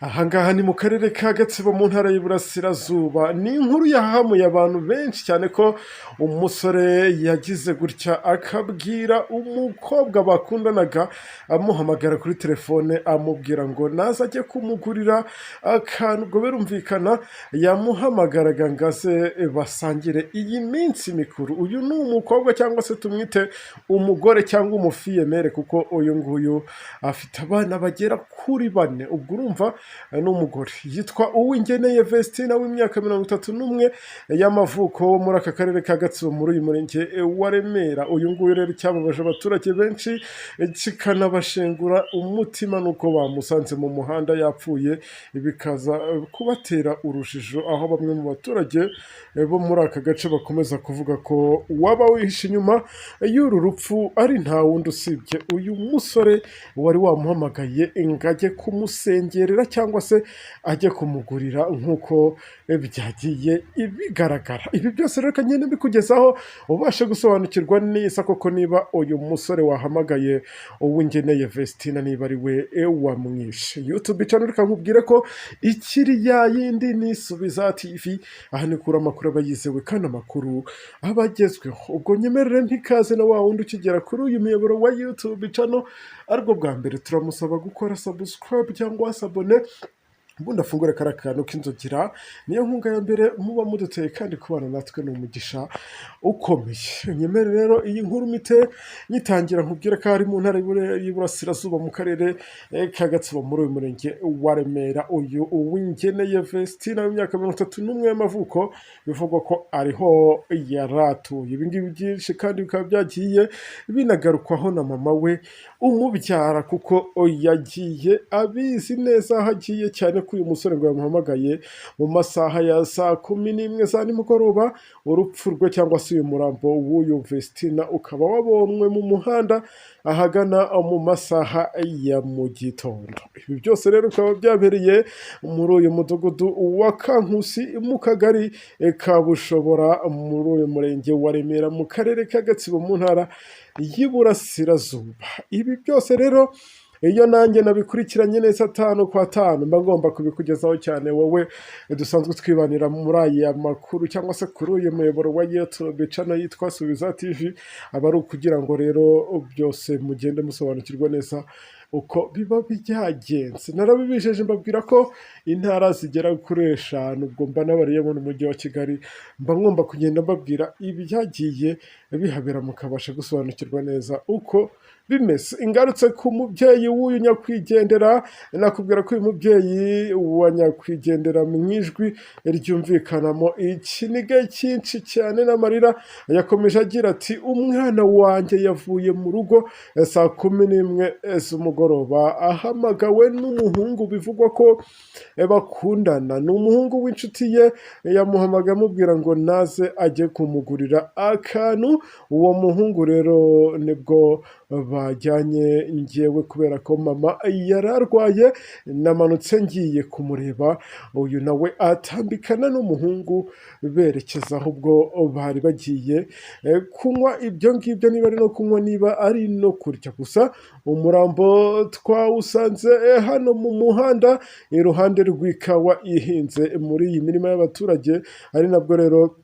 Ahangaha ni mu karere ka Gatsibo, mu ntara y'Iburasirazuba. Ni inkuru yahamuye abantu benshi cyane ko umusore yagize gutya akabwira umukobwa bakundanaga, amuhamagara kuri telefone, amubwira ngo naze ajye kumugurira akantu. Ubwo birumvikana yamuhamagaraga ngo aze basangire iyi minsi mikuru. Uyu ni umukobwa, cyangwa se tumwite umugore cyangwa umufille-mère, kuko uyu nguyu afite abana bagera kuri bane. Ubwo urumva ni umugore yitwa Uwingeneye Vestina, w'imyaka 31 y'amavuko, wo muri aka karere ka Gatsibo, muri uyu murenge wa Remera. Uyu nguyu rero, cyababaje abaturage benshi kikanabashengura umutima nuko bamusanze mu muhanda yapfuye, bikaza kubatera urujijo, aho bamwe mu baturage bo muri aka gace bakomeza kuvuga ko uwaba wihishe inyuma y'uru rupfu ari nta wundi usibye uyu musore wari wamuhamagaye ngo ajye kumusengerera cyangwa se ajye kumugurira, nk'uko byagiye bigaragara. Ibi byose rero ngenda mbikugezaho ubashe gusobanukirwa neza koko niba uyu musore wahamagaye Uwingeneye Vestina niba ari we wamwishe. YouTube channel, reka nkubwire ko ikiri ya yindi, ni Subiza TV. Aha ni kuri amakuru aba yizewe kandi amakuru aba agezweho. Ubwo nyemerere ntikaze na wa wundi ukigera kuri uyu muyoboro wa YouTube channel aribwo bwa mbere, turamusaba gukora subscribe cyangwa s'abonner, ubundi afungure kariya kantu k'inzogera. Niyo nkunga ya mbere muba muduteye, kandi kubana natwe ni umugisha ukomeye. Nyemere rero iyi nkuru mite nyitangira nkubwire ko ari mu ntara y'Iburasirazuba, mu karere ka Gatsibo, muri uyu murenge wa Remera. Uyu Uwingeneye Vestina w'imyaka 31 y'amavuko, bivugwa ko ariho yaratuye. Ibi ngibi byinshi kandi bikaba byagiye binagarukwaho na mama we umubyara, kuko yagiye abizi neza aho agiye, cyane ko uyu musore ngo yamuhamagaye mu masaha ya saa 11 za nimugoroba. Urupfu rwe cyangwa se uyu murambo w'uyu Vestina ukaba wabonwe mu muhanda ahagana mu masaha ya mu gitondo. Ibi byose rero bikaba byabereye muri uyu mudugudu wa Kankusi, mu kagari ka Bushobora, muri uyu murenge wa Remera, mu karere ka Gatsibo, mu ntara y'Iburasirazuba. Ibi byose rero, iyo nanjye nabikurikiranye neza atanu kwa tanu, mba ngomba kubikugezaho, cyane wowe dusanzwe twibanira muri aya makuru cyangwa se kuri uyu muyoboro wa YouTube channel yitwa Subiza TV. Aba ari ukugira ngo rero byose mugende musobanukirwa neza uko biba byagenze. Narabibijeje, mbabwira ko intara zigera kuri eshanu, ubwo mba nabariyemo n'umujyi wa Kigali, mba ngomba kugenda mbabwira ibyagiye bihabera, mukabasha gusobanukirwa neza uko bimeze. Ingarutse ku mubyeyi w'uyu nyakwigendera, nakubwira ko uyu mubyeyi wa nyakwigendera, mu ijwi ryumvikanamo ikiniga cyinshi cyane n'amarira, yakomeje agira ati: "Umwana wanjye yavuye mu rugo saa 11 z'umugoroba, ahamagawe n'umuhungu bivugwa ko bakundana. Ni umuhungu w'inshuti ye, yamuhamagaye amubwira ngo naze ajye kumugurira akantu. Uwo muhungu rero nibwo bajyanye. Ngewe kubera ko mama yari arwaye, namanutse ngiye kumureba, uyu nawe atambikana n'umuhungu berekeza aho ubwo bari bagiye kunywa ibyo ngibyo, niba ari no kunywa, niba ari no kurya. Gusa umurambo twawusanze hano mu muhanda, iruhande rw'ikawa ihinze muri iyi mirima y'abaturage. Ari nabwo rero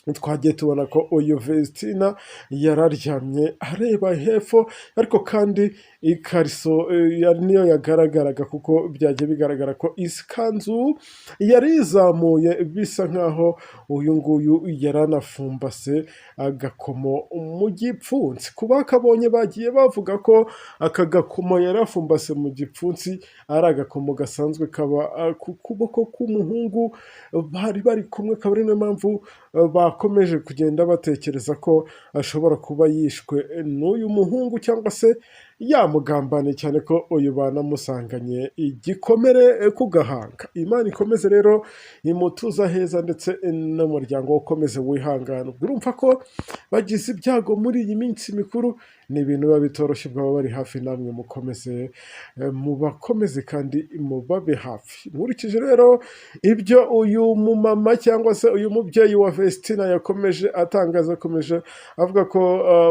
twagiye tubona ko uyu Vestina yararyamye areba hepfo, ariko kandi ikariso niyo yagaragaraga, kuko byagiye bigaragara ko ikanzu yari izamuye, bisa nkaho uyu nguyu yari anafumbase agakomo mu gipfunsi. Ku bakabonye bagiye bavuga ko aka gakomo yari afumbase mu gipfunsi ari agakomo gasanzwe kaba ku kuboko k'umuhungu bari bari kumwe, akaba ari nayo mpamvu bakomeje kugenda batekereza ko ashobora kuba yishwe n'uyu muhungu cyangwa se yamugambaniye, cyane ko uyu banamusanganye igikomere ku gahanga. Imana ikomeze rero imutuza heza, ndetse n'umuryango we ukomeze wihangane." Ubwo urumva ko bagize ibyago muri iyi minsi mikuru, ni ibintu biba bitoroshye. Bwaba bari hafi, namwe mukomeze mubakomeze kandi mubabe hafi. Nkurikije rero ibyo uyu mumama cyangwa se uyu mubyeyi wa Vestina yakomeje atangaza, akomeje avuga ko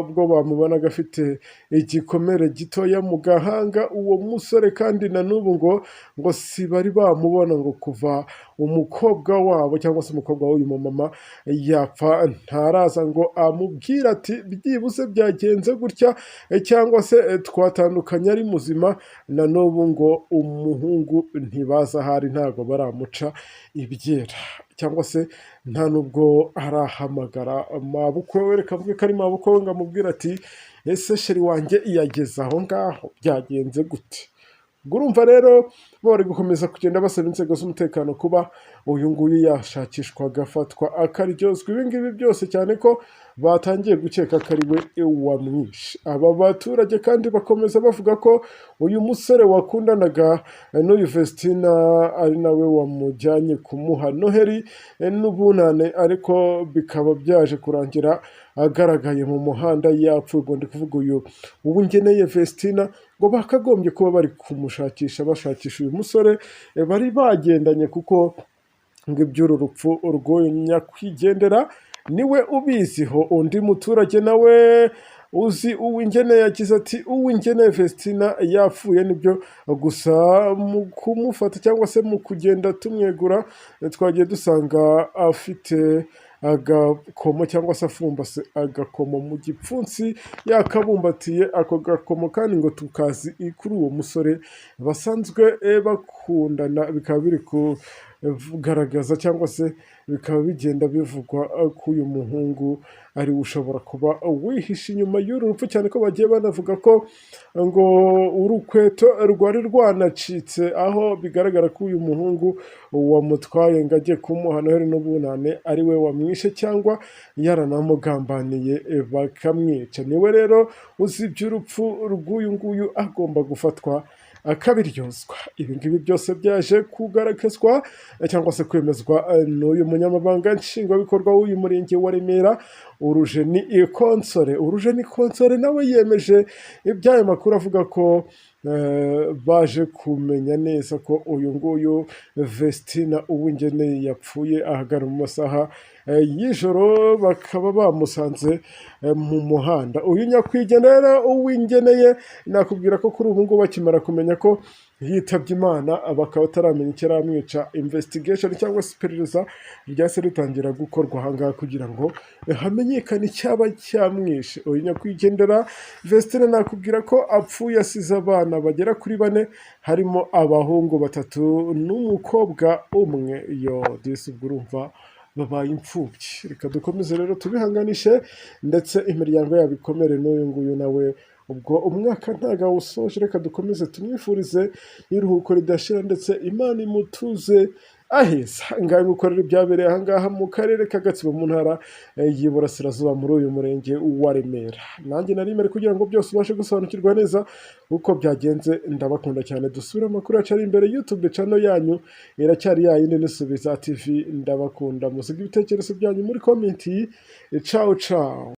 ubwo bamubonaga afite igikomere gitoya mu gahanga. Uwo musore kandi na n'ubu ngo si bari bamubona, ngo kuva umukobwa wabo cyangwa se umukobwa w'uyu mumama yapfa, ntaraza ngo amubwire ati byibuze byagenze gutya, cyangwa se twatandukanye ari muzima. Na n'ubu ngo umuhungu ntibaza ahari, ntabwo baramuca ibyera cyangwa se nta nubwo arahamagara mabukwe we, reka avuge ko ari mabukwe we, ngo amubwire ati ese chéri wanjye yageze aho ngaho byagenze gute? Ubwo urumva rero bari gukomeza kugenda basaba inzego z'umutekano kuba uyu nguyu yashakishwa, agafatwa, akaryozwa ibi ngibi byose, cyane ko batangiye gukeka ko ari we wamwishe. Aba baturage kandi bakomeza bavuga ko uyu musore wakundanaga n'uyu Vestina ari nawe wamujyanye kumuha Noheli n'Ubunane, ariko bikaba byaje kurangira agaragaye mu muhanda yapfuye. Ubwo ndi kuvuga uyu Uwingeneye Vestina, ngo bakagombye kuba bari kumushakisha, bashakisha uyu musore bari bagendanye, kuko ngo iby'uru rupfu rw'uyu nyakwigendera niwe ubiziho. Undi muturage nawe uzi Uwingeneye yagize ati: "Uwingeneye Vestina yapfuye nibyo, gusa mu kumufata cyangwa se mu kugenda tumwegura twagiye dusanga afite agakomo cyangwa se afumbase agakomo mu gipfunsi, yakabumbatiye ako gakomo, kandi ngo tukazi kuri uwo musore basanzwe bakundana." Bikaba biri kugaragaza cyangwa se bikaba bigenda bivugwa ko uyu muhungu ari we ushobora kuba wihishe inyuma y'uru rupfu, cyane ko bagiye banavuga ko ngo urukweto rwari rwanacitse, aho bigaragara ko uyu muhungu wamutwaye ngo ajye kumuha Noheli n'Ubunane ari we wamwishe cyangwa yaranamugambaniye bakamwica. Niwe rero uzi iby'urupfu rw'uyu nguyu, agomba gufatwa akabiryozwa. Ibi ngibi byose byaje kugaragazwa cyangwa se kwemezwa n'uyu munyamabanga nshingwabikorwa w'uyu murenge wa Remera, Urujeni Konsore. Urujeni Konsore nawe yemeje iby'ayo makuru, avuga ko baje kumenya neza ko uyu nguyu Vestina Uwingeneye yapfuye ahagana mu masaha y'ijoro, bakaba bamusanze mu muhanda. Uyu nyakwigendera Uwingeneye, nakubwira ko kuri ubu ngubu bakimara kumenya ko yitabye Imana, bakaba bataramenya icyaramwica, investigation cyangwa se iperereza ryahise ritangira gukorwa ahangaha kugira ngo hamenyekane icyaba cyamwishe. Uyu nyakwigendera Vestine, nakubwira ko apfuye asize abana bagera kuri bane, harimo abahungu batatu n'umukobwa umwe. Yo disi, ubwo urumva babaye imfubyi. Reka dukomeze rero tubihanganishe ndetse imiryango yabo ikomere. N'uyu nguyu nawe ubwo umwaka ntago awusoje, reka dukomeze tumwifurize iruhuko ridashira ndetse Imana imutuze aheza. Ngaho ngukorera ibyabereye ahangaha mu karere ka Gatsibo, mu ntara y'Iburasirazuba, muri uyu murenge wa Remera. Nanjye nari mpari kugira ngo byose ubashe gusobanukirwa neza uko byagenze. Ndabakunda cyane. Dusubire amakuru yacu ari imbere. YouTube channel yanyu iracyari yayindi, nisubiza TV. Ndabakunda, musiga ibitekerezo byanyu muri comment. Ciao ciao.